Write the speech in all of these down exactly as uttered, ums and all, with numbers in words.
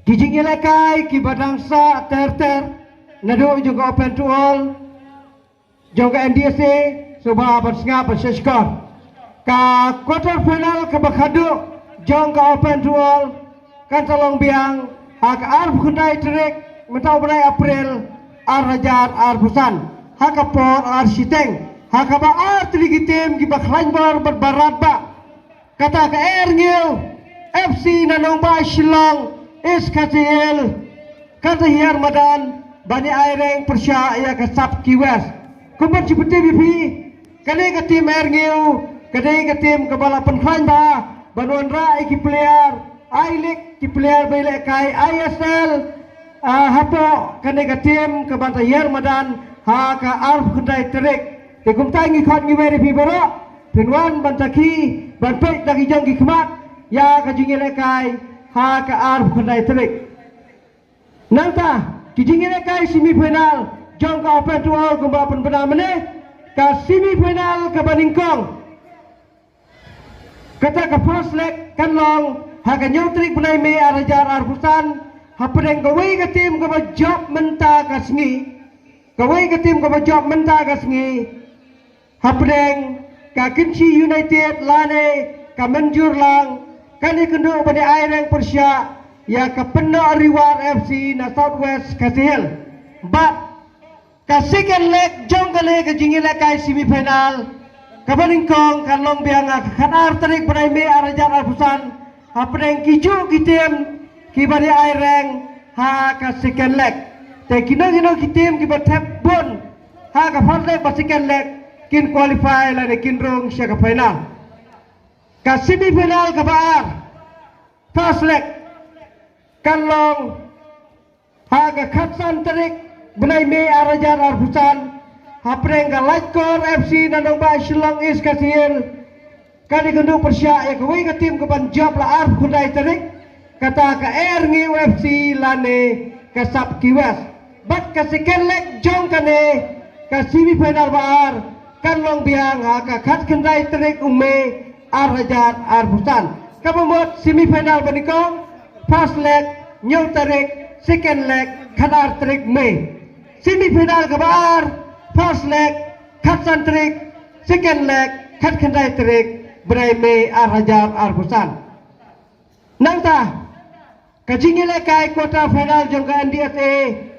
Ki jingïalehkai kiba dang sah ter ter naduh jong ka Open to All jong ka N D S A, sngewbha ban sngap ban shah shkor. Ka quarter final kaba khadduh jong ka Open to All kan sa long biang ha ka arphew khyndai tarik mynta u bnai April ar hajar arphew san, ha ka por ar shiteng, ha kaba ar tylli ki tim kiba khlaiñ bor bad barat ba kata ka Ïarngiu F C na nongbah Shillong East Khasi Hills kan sa hiar madan ban ïa aireng pyrshah ïa ka Sapki West. Kumban shu pyntip ïa phi, kane ka tim Ïarngiu ka dei ka tim kaba la pynkhlaiñ bha ban wanrah ïa ki player I-League, ki player ba ïalehkai I S L, ah, hapoh kane ka tim kaban sa hiar madan ha ka arphew khyndai tarik. Te kumta ngi khot ngi wer ïa phi baroh, phin wan ban sakhi, ban peit da ki jong ki khmat ïa ka jingïalehkai ha ka arphew khyndai tarik. Nangta ki jingïalehkai semi final jong ka Open to All kumba pynbna mynne, ka semi final kaba nyngkong, kata ka first leg kan long ha ka hynñiew tarik bnai May ar hajar arphew san, hapdeng kawei ka tim kaba jop mynta ka sngi, kawei ka tim kaba jop mynta ka sngi, hapdeng ka Kynshi United lane ka Mynjurlang, kan ïakynduh ban ïa aireng pyrshah ïa ka Pynnoh Riwar F C na South West Khasi Hills. Bad ka second leg jong kane ka jingïalehkai semi final kaba nyngkong kan long biang ha ka khatar tarik bnai May ar hajar arphew san, hapdeng ki juh ki tim kiban ïa aireng ha ka second leg. Te kino kino ki tim kiba thep bun ha ka first leg bad second leg kin qualify lane kin rung sha ka final. Ka semi final kaba ar, first leg, kan long ha ka khatsan tarik bnai May ar hajar arphew san, hapdeng ka Laitkor F C na nongbah Shillong East Khasi Hills, kan ïakynduh pyrshah ïa kawei ka tim kaban jop la arphew khyndai tarik, kata ka Ïarngiu F C lane ka Sapki West. Bad ka second leg jong kane ka semi final ba ar kan long biang ha ka khatkhyndai tarik u May ar hajar arphew san. Kaba mut semi final ba nyngkong, first leg hynñiew tarik, second leg khatar tarik May. Semi final kaba ar, first leg khatsan tarik, second leg khatkhyndai tarik bnai May ar hajar arphew san. Nangta ka jingïalehkai quarter final jong ka N D S A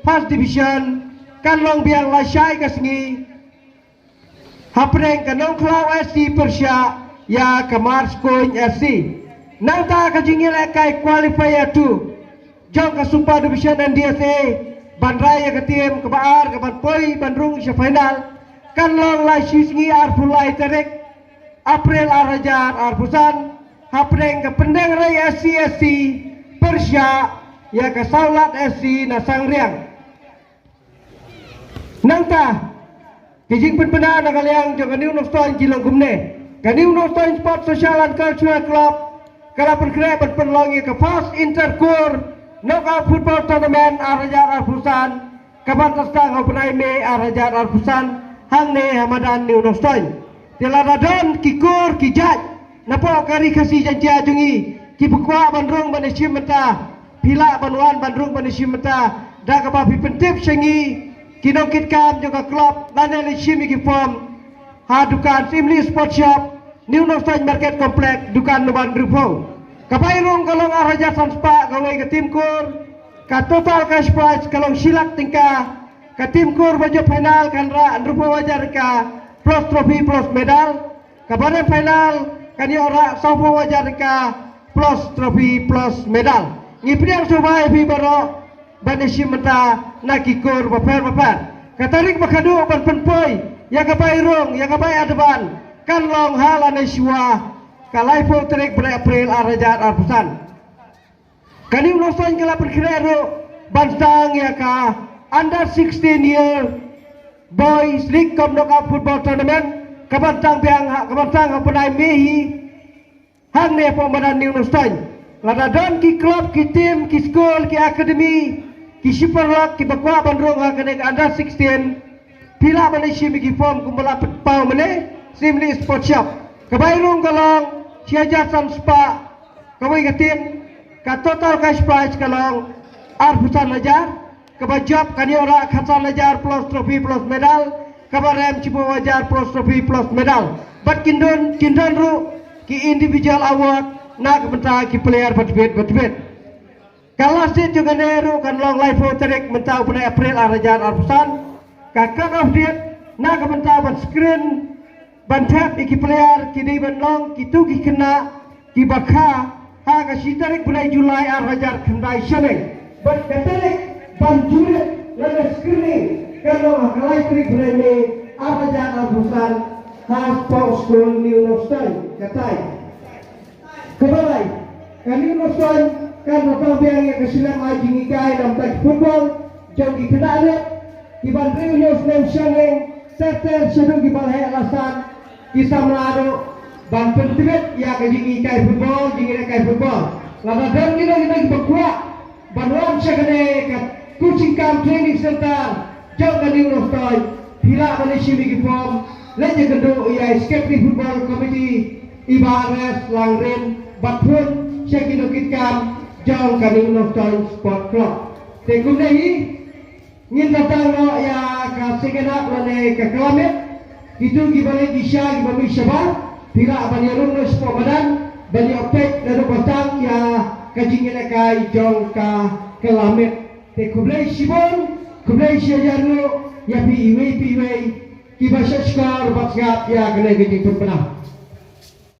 First Division kan long biang lashai ka sngi, hapdeng ka Nongkhlaw S C pyrshah ïa ka Marskun S C. Nangta ka jingïalehkai qualifier two jong ka Super Division N D S A ban rai ïa ka tim kaba ar kaban poi ban rung sha final kan long la shi sngi arphew lai tarik April ar hajar arphew san, hapdeng ka Pyndengrei S C S C pyrshah ïa ka Sawlad S C na Sangriang. Nangta ki jingpynbna na ka liang jong ka New Nongstoiñ ki long kumne. Ka New Nongstoiñ Sport Social and Cultural Club ka la pynkhreh ban pynlong ïa ka first inter corps knockout football tournament ar hajar arphew san, kaban sa sdang ha u bnai May ar hajar arphew san hangne ha madan New Nongstoiñ. Te lada don ki kur ki jait napoh ka Ri Khasi Jaiñtia jong ngi kiba kwah ban rung ban ïashim bynta, phi lah ban wan ban rung ban ïashim bynta da kaba phi pyntip sha ngi ki nongkitkam jong ka club lane leit shim ïa ki form ha dukan Syiemlieh Sports Shop, New Nongstoiñ Market Complex, dukan number hynriewphew. Ka bai rung ka long ar hajar san spah kawei ka tim kur. Ka total cash prize ka long shi lak tyngka. Ka tim kur ba jop final kan rah hynriewphew hajar tyngka plus trophy plus medal. Kaba rem final kan ïoh rah sawphew hajar tyngka plus trophy plus medal. Ngi pdiang sngewbha ïa phi baroh ban ïashim bynta na ki kur bapher bapher. Ka tarik ba khadduh ban pynpoi ïa ka bai rung, ïa ka bai advance kan long ha lane shuwa ka laiphew tarik bnai April ar hajar arphew san. Ka New Nongstoiñ ka la pynkhreh ruh ban sdang ïa ka Under sixteen Year Boys League cum Knockout Football Tournament kaban sdang biang ha, kaban sdang ha u bnai May hi hangne hapoh madan New Nongstoiñ. Lada don ki club, ki team, ki skul, ki academy, ki shipor lok kiba kwah ban rung ha kane ka Under sixteen, phi lah ban ïashim ïa ki form kumba la pynpaw mynne Syiemlieh Sports Shop. Ka bai rung ka long shi hajar san spah kawei ka team, Ka total cash prize ka long arphew san hajar, kaba jop kan ïoh rah khatsan hajar plus trophy plus medal, kaba rem shiphew hajar plus trophy plus medal. Bad kin don, kin don ruh ki individual award na ka bynta ki player ba tbit ba tbit. Ka last date jong kane ruh kan long laiphew tarik mynta u bnai April ar hajar arphew san. Ka cut off date na ka bynta ban screen ban thep ïa ki player ki dei ban long kito ki khynnah kiba kha ha ka shi tarik bnai July ar hajar khyndai shaneng. Bad ka tarik ban jurit lane screening kan long ha ka lai tarik bnai May ar hajar arphew san ha Sports School New Nongstoiñ. Katai. Kaba lai, ka New Nongstoiñ kan ratong biang ïa ka shlem ai jinghikai na bynta ki football jong ki khynnah rit kiban riew hynñiew snem shaneng ter ter shaduh kiba la heh la san, ki samla ruh ban pyntbit ïa ka jinghikai football, jinghikai football. Lada don kino kino kiba kwah ban wan sha kane ka coaching cum training center jong ka New Nongstoiñ, phi lah ban ïashim ïa ki form, leit ïakynduh ïa i Secretary Football Committee, i Bah Res Langrin, bad phone sha ki nongkitkam jong ka New Nongstoiñ Sport Club. Te kumne hi, ngin sa tang noh ïa ka second half lane ka kylla miet. Kito kiba leit ki sha, kiba mih shabar, phi lah ban ïarung noh shapoh madan ban ïa update naduh ba tang ïa ka jingïalehkai jong ka kylla miet. Te khublei shibun, khublei shihajar nguh ïa phi iwei pa iwei kiba shah shkor bad sngap ïa kane ka jingpynbna.